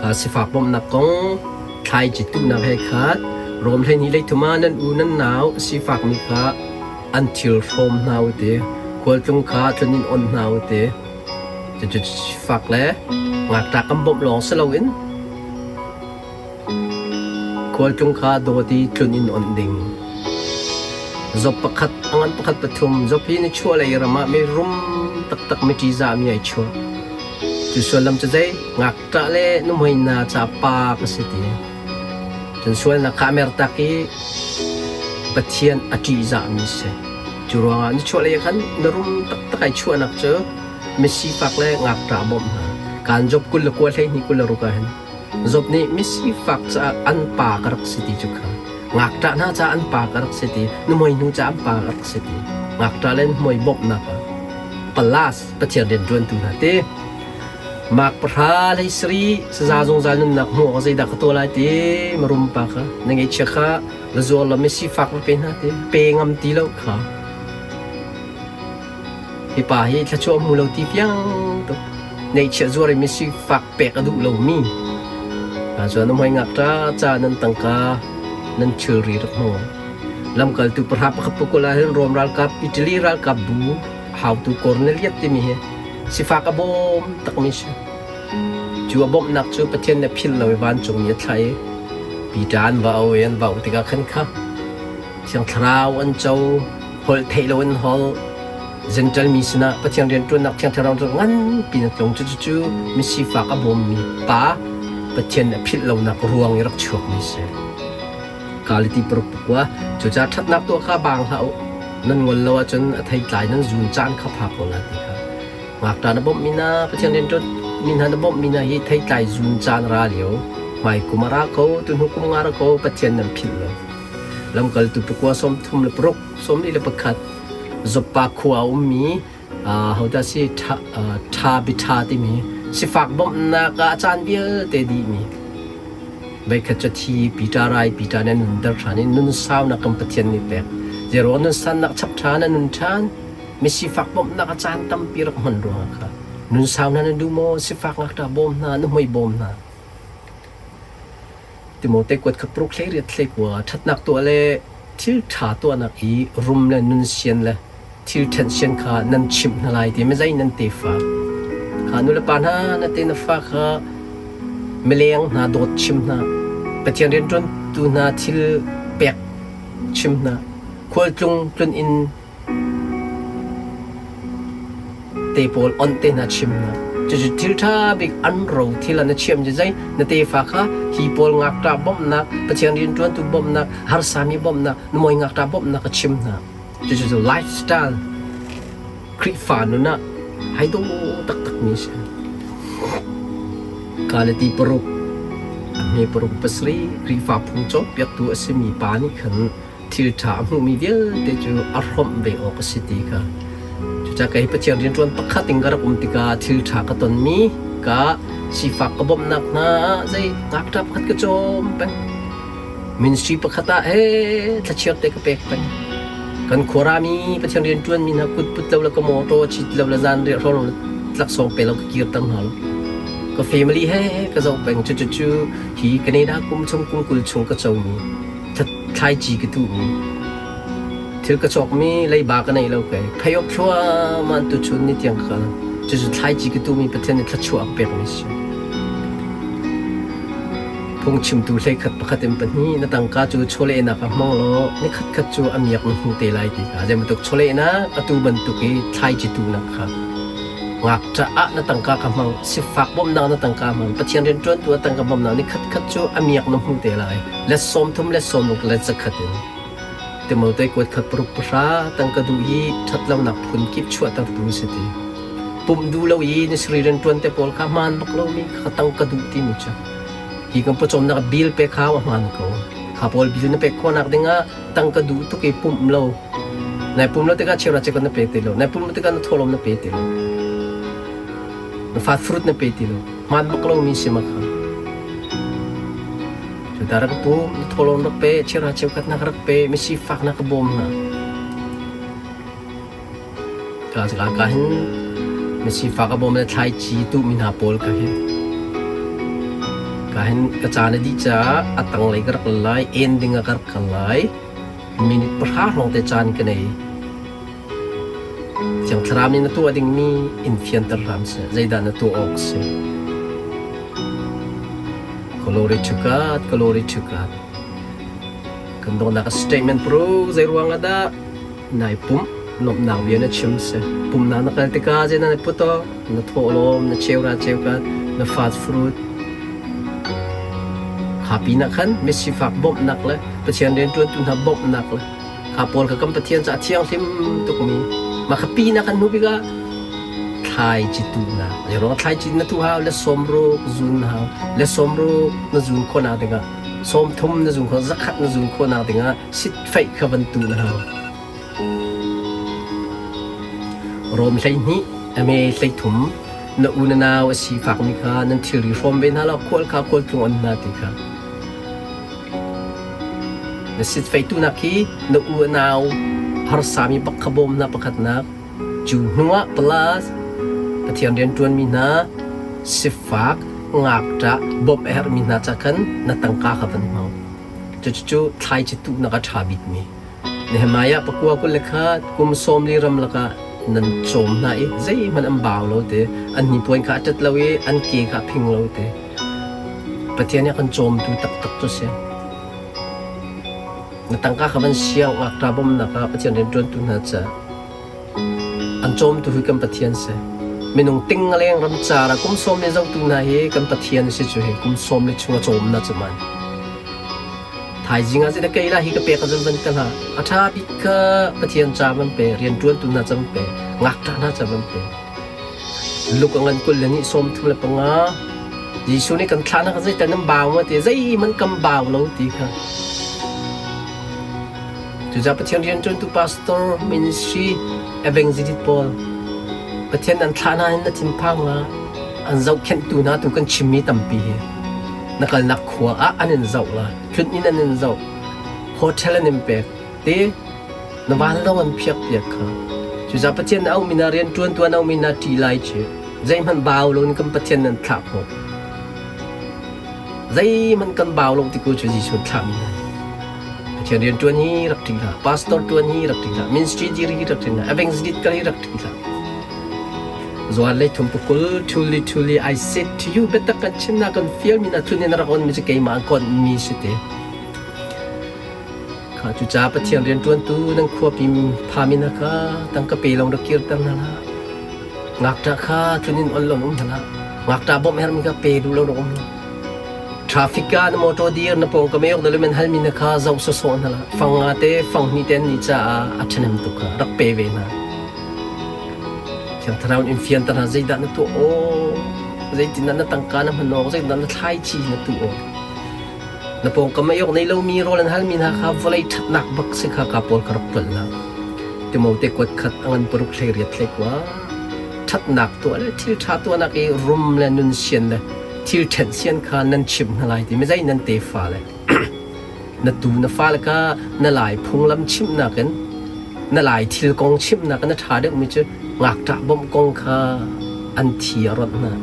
Kha sifak bawmhnak kong thlaici tuhnak he khat Rom 12 leithum ah nan u nan nau a sifakmi kha an thil hrawm hna u ti. Khualtlung kha tlun in on hna u ti. Cucu sifak le ngakṭah kan bawmh lawng si loin Khualtlung kha dawt i tlun in onh ding. Job pakhat a ngan pakhat pathum Job hi nichuahlei ram ah mirum taktak mi ṭihzahmi ai chuah. Cu sullam cu zei? Ngakṭah le nuhmei hna ca pa ka si ti. Cun sualnak kha a mertak i Pathian a ṭihzahmi si. Cu ruangah nichuahlei ah khan na rum taktak ai chuahnak cu misifak le ngakṭah bawmh hna. Kaan Job 29 12 26 ah hin Job nih misifak caah an pa ka rak si ti cu kha ngakṭah hna caah an pa ka rak si ti nuhmei nu caah an pa ka rak si ti ngakṭah le nuhmei bawmhnak ah palas Pathian rianṭuantu hna ti mak pahra hlei sarih saza zungzal nunnak hmuh awk zeidah ka tuah lai ti marum pa kha na ngeihchia kha va zuar law misifak va pe hna ti pe ngam ti lo kha Hi pa hi thluachuah hmu lo ti fiang tuk. Neihchiah zuar i misifak pek a duh lomi. Cun a hmai ngakṭa ca nan tangka nan thilri rak hmang. Lamkaltu pahra pakhat pakul ah hin Rom ralkap Italy ralkap bu hautu Cornelius timi hi sifak a bawm takmi si. Cu a bawmhnak cu Pathian nih a philh lo i vancungmi a thlah i Peter an va au i an va auh tikah khan kha Thiang Thlarau an co, holh theih lo in holh, Gentle mi sinah Pathian rianṭuannak Thiang Thlarau cu nganpi na tlung. Cucu misifak a bawmmi pa Pathian a philh lonak ruang i rak chuakmi si. Galati paruk pakua cucaah ṭhatnak tuah kha baang hlah u. Nan ngol lo ahcun a theitlai nan zun caan kha pha ko la ti kha. Ngakṭa na bawmhmi hna, Pathian rianṭuan mi hna na bawmhmi hna hi theitlai zun caan ra lio. Hmai kum a ra ko, tuhnu kum nga ra ko, Pathian nan philh lo. Lamkaltu pakua 36 41 Joppa khua a ummi hodah si Ṭha timi sifak bawmhnak ah a caan vialte dihmi voikhat cu thi Peter rai Peter nih a nunter ṭhan i nun saunak kan Pathian nih pek. Zero nun sannak chap ṭhan a nun ṭhan misifak bawmhnak a caan tampi rak hman ruangah kha nun sau hna na duh maw sifak ngakṭah bawm hna nuhmei bawm hna Timote kuat kha paruk hlei riat hlei kua ṭhatnak tuah le thil ṭha tuahnak i rum le nunsian le thil ṭhenhsian kha nan chimh hna lai ti mizei nan tefa kha nulepa hna na te na fa kha mileng hna dawt chim hna Pathian rianṭuantu hna thil pek chim hna khualtlung tlun inn Te pawl onh te hna chim hna. Cucu thil ṭha bik an ro thil ah na chiam cu zei na tefa kha hi pawl ngakṭah bawmhnak, Pathian rianṭuantu bawmhnak, harsami bawmhnak, na mawi ngakṭah bawmhnak ka chim hna. Cucu cu lifestyle Khrihfa nun ah hai dawh taktakmi a si. Galati paruk, a hme paruk pasarih Khrihfa phung cawnpiaktu a simi pa nih khan thil ṭha a hmuhmi vialte cu a hrawmh ve awk a si ti kha. Cucaah kei Pathian rianṭuan pakhat in ka rak um tikah thil ṭha ka tonmi ka sifak ka bawmhnak hna ah zei ngakṭah pakhat ka cawm peng. Ministry pakhat ah he thlachiar te ka pek peng. Kan khuarami Pathian rianṭuanmi hna kut put lo le ka mawṭaw chit lo le zan riah hrawng le tlaksawng pe lo ka kirter hna lo. Ka family he ka zoh peng. Cucu hi Canada kum chung kum 20 chung ka comi thlaici ka tuhmi thil ka cawkmi leiba ka nei lo kei pheiawk thluahmah tuchun ni tiang ka kal cucu thlaici ka tuhmi Pathian nih thluachuah a ka pekmi si phungchimtu hleikhat pakhat in pahnih na tangka cu chawlehnak ah hmang law ni khatkhat cu a miak na hmu te lai ti kha zei bantuk chawlehnak atu bantuk i thlaici tuhnak kha Ngakṭah ah na tangka ka hmang, sifak bawmhnak na tangka hmang, Pathian rianṭuantu ah tangka bawmhnak ni khatkhat cu a miak na hmu te lai. Let 30 let 60 let zakhat in. Timote kuat khat paruk pahra tangka duh hi ṭhatlonak phun kip chuahtertu si ti. Pumh duh lo i ni sari rianṭuan te pawl kha hmaan bak lomi kha tangka duh timi cu. Hi kan pawcawmnak bill pek hau a hmaan ko. Kha pawl bill na pek khawhnak dingah tangka duh tuk i pumh lo. Nai pum lo tikah cheuhra cheukhat na pe ti lo. Nai pum lo tikah na thawhlawm na pe ti lo. Na fat fruit na pe ti lo. Hmaan bak lomi si ma kha. Cuta rak pum, na thawhlawm rak pe, cheuhra cheukhat nak rak pe, misifak nak ka bawm hna. Ka ka ka hin misifak a bawm le thlaici tu mi hna pawl ka hin. Ka hin ka caan a dih caah a tanglei ka rak lai, ending ah ka rak kal lai. Minute pahra hrawng te caan ka nei. Thiang Thlarau nih na tuah dingmi in fianter hram seh. Zeidah na tuah awk si? Glory to God, glory to God. Kan donghnak a statement pro zei ruang ah dah nai pumh lawmhnak bia na chim si. Pumhnak na kal tikah zei na put awk, na thawhlawm, na cheura cheukat, na fast fruit. Kha pinah khan misifak bawmhnak le Pathian rianṭuantu hna bawmhnak le kha pawl kha kan Pathian caah thianghlim tukmi mah kha pinah kan hnu bik ah thlaici tuhnak zeiruang thlaici na tuh hau le sawmruk zun hau le sawmruk na zun khawhnak dingah sawmthum na zun khawh zakhat na zun khawhnak dingah sitfeih kha van tuh na hau Rom 12 ame 13 na u na nau a sifakmi kha nan thilri hrawm ve hna law khual kha khualtlung on hna ti kha Na sitfeitunak hi na u a nau harsami bak kha bawm hna pakhatnak. Cu hnuah plus Pathian rianṭuanmi hna sifak ngakṭah bawmh a herhmi hna ca khan na tangka kha van hmang. Cucu thlaici tuhnak a ṭha bikmi. Nehemiah pakua 21 kum sawmli ram lakah nan cawm hna i zeihmanh an bau lo te, an hnipuan kha a ṭet lo i an ke kha a phing lo te. Pathian nih a kan cawmtu taktak cu a si. Na tangka kha van siang ngakṭa bawmhnak ah Pathian rianṭuantu hna ca an cawmtu hi kan Pathian si. Minung ting a leng ram car ah kum sawm le zohtu hna hi kan Pathian a si cu hi kum sawm le chung a cawm na cu man. Thaizing ah zeidah kei la hi ka pek ah van ka hlah. A ṭha bik kha Pathian ca van pe, rianṭuantu hna ca van pe, ngakṭah hna ca van pe. Luk a ngan 24 35 Jesuh nih kan thlahnak ah zeital nan bau ma ti zeihmanh kan bau lo ti kha. Cucaah Pathian rianṭuantu pastor, ministry, evangelist pawl Pathian an thlah hna hin na thinphang la an zohkhenhtu hna tu kan chimmi tampi hi na kalnak khua ah an in zoh la tlun inn an in zoh hotel an in pek te na vanlawng an phiakpiak kha. Cucaah Pathian na auhmi hna rianṭuantu an auhmi hna ṭih lai cu zeihmanh bau loin kan Pathian nan thlah khawh. Zeihmanh kan bau lo ti ko cu Jesuh thlahmi hna. Pathian rianṭuan hi rak ṭih hlah, pastor ṭuan hi rak ṭih hlah, ministry dir hi rak ṭih hlah, evangelist kal hi rak ṭih hlah. Zuan lei thum pukul truly truly I said to you biatak kan chimnak kan fialmi na tlun in rak on mi cu keimah an konmi si te. Kha cucaah Pathian rianṭuantu nan khuapi phami hna kha tangka pe lawng rak kirter hna hlah. Ngakṭah kha tlun in on lawng um hna hlah. Ngakṭah bawmh herhmi kha pe duh lo rak um hlah. Traffic ah na motor dir na pawngkam i awk na lumen halmi hna kha zoh sawsawh hna hlah. Fang nga te, fang hnih te an nih caah a ṭhahnem tuk kha rak pe ve hna. Thiang Thlarau in fianter hna zeidah na tuah awk, zeitindah na tangka na hman awk, zeitindah na thlaici na tuh awk. Na pawngkam a iawk nei lomi rawl an halmi hna kha vawlei ṭhatnak bak si kha ka pawl ka rak ṭualh hna. Timote kuat khat a ngan paruk hlei riat hlei kua. Ṭhatnak tuah le thil ṭha tuahnak i rum le nun sian le thil ṭhenh sian kha nan chimh hna lai ti mizei nan tefa le na tu na fale kha na lai phunglam chimhnak in na lai thil kong chimhnak in a ṭha deuhmi cu ngakṭah bawmh kong kha an thi a ronh hna.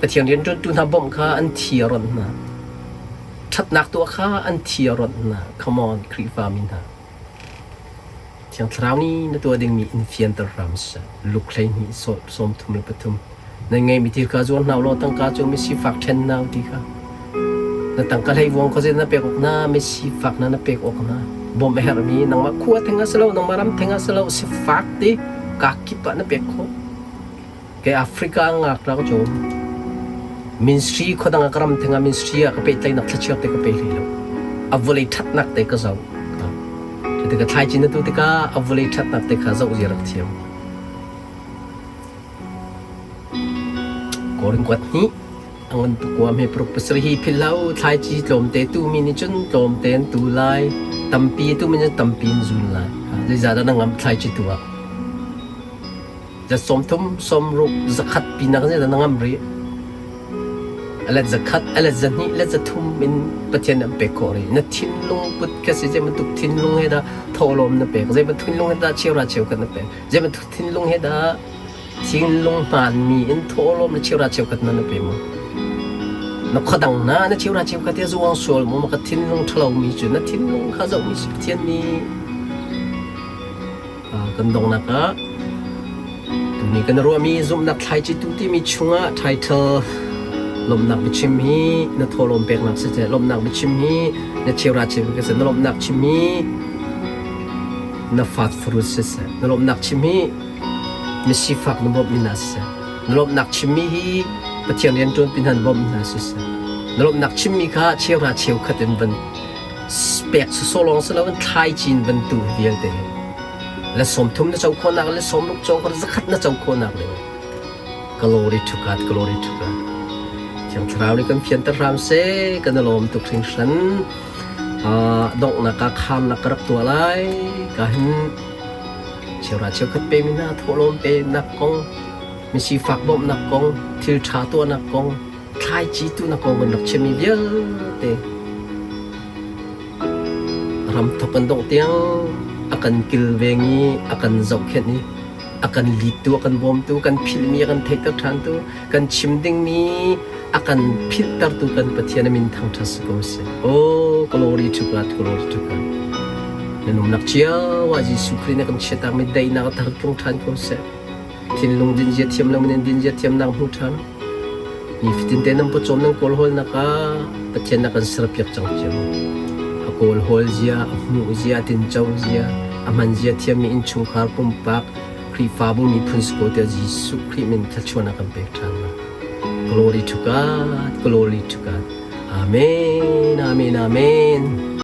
Pathian rianṭuantu hna bawmh kha an thi a ronh hna. Ṭhatnak tuah kha an thi a ronh hna. Come on, Khrihfa mi hna. Thiang Thlarau nih na tuah dingmi in fianter hram seh. Luke 12 33. Nan ngeihmi thil kha zuar hna u law tangka cu misifak ṭhen hna u ti kha. Na tangka hleivuang kha zeidah na pek awk hna? Misifak hna na pek awk hna. Bawmh a herhmi nangmah khua theng ah si lo, nangmah ram theng ah si lo, sifak ti kaa kip ah na pek khawh. Kei Africa ngakṭah ka cawm. Ministry khuadang ah ka ram theng ah ministry ah ka pehtlaihnak thlachiar te ka pe hlei lo. A vawlei ṭhatnak te ka zoh. Cu tikah thlaici na tuh tikah a vawlei ṭhatnak te kha zoh zia rak thiam. Korin kuat hnih a ngan pakua hme paruk pasarih hi philh hlah u. Thlaici tlawmte tuhmi nih cun tlawmte an tu lai. Tampi tuhmi nih cun tampi in zun lai. Zeizahdah na ngamh thlaici tu ah? Za 30, 60, 100 pinak nih na ngam rih. A let zakhat, a let zahnih, let zathum in Pathian an pek khawh rih. Na thinlung put kha si zei bantuk thinlung he dah thawhlawm na pek, zei bantuk thinlung he dah cheura cheukhat na pek, zei bantuk thinlung he dah Thinlung hmaanmi in thawhlawm na cheuhra cheukhat man na pe maw? Na khuadang hna na cheuhra cheukhat hi zuang sual maw? Ka thinlung ṭhalomi cu na thinlung kha zohmi si Pathian nih kan donghnak ah tuni kan ruahmi zumhnak thlaici tu timi chungah title lawmhnak biachim hi na thawhlawm peknak siseh lawmhnak biachim hi na cheuhra cheukhat na lawmhnak chim hi na fat fruit siseh na lawmhnak chim hi Misifak na bawmhmi hna siseh, na lawmhnak chimmi hi Pathian rianṭuanpi hna na bawmhmi hna siseh, na lawmhnak chimmi kha cheuhra cheukhat in van pek sawsawh lawng si loin thlaici in van tuh hi vialte hi le 30 na co khawhnak le 60 co khawh zakhat na co khawhnak ding glory to God glory to God Thiang Thlarau nih kan fianter hram seh kan i lawm tuk hringhran donghnak ah khamnak ka rak tuah lai ka hin Cheuhra cheukhat pemi hna thawhlawm peknak kong, misifak bawmhnak kong, thil ṭha tuahnak kong, thlaici tuhnak kong kan rak chimmi vialte ramthok kan dongh tiang a kan kilveng i a kan zohkhenh i a kan leadtu, a kan bawmtu, kan philhmi a kan theihter ṭhantu, kan chim dingmi a kan philhtertu kan Pathian a min thangṭhat si ko seh. Oh, glory to God, glory to God. Na nunnak cio ah Jesuh Khrih nih kan chiatakmi daihnak a thar tlung ṭhan ko seh. Thinlung dinzia thiam lo in dinzia thiamnak hmu ṭhan. Nifatin te nan pawcawm nan kawl hawlnak ah Pathian na kan serpiak cang cio. A kawl hawl zia, a hmuh zia, a tinco zia, a hman zia thiammi innchungkhar pumpak Khrihfabu miphun si ko tiah Jesuh Khrih min thluachuahnak kan pek ṭhan hna. Glory to God, glory to God. Amen, amen, amen.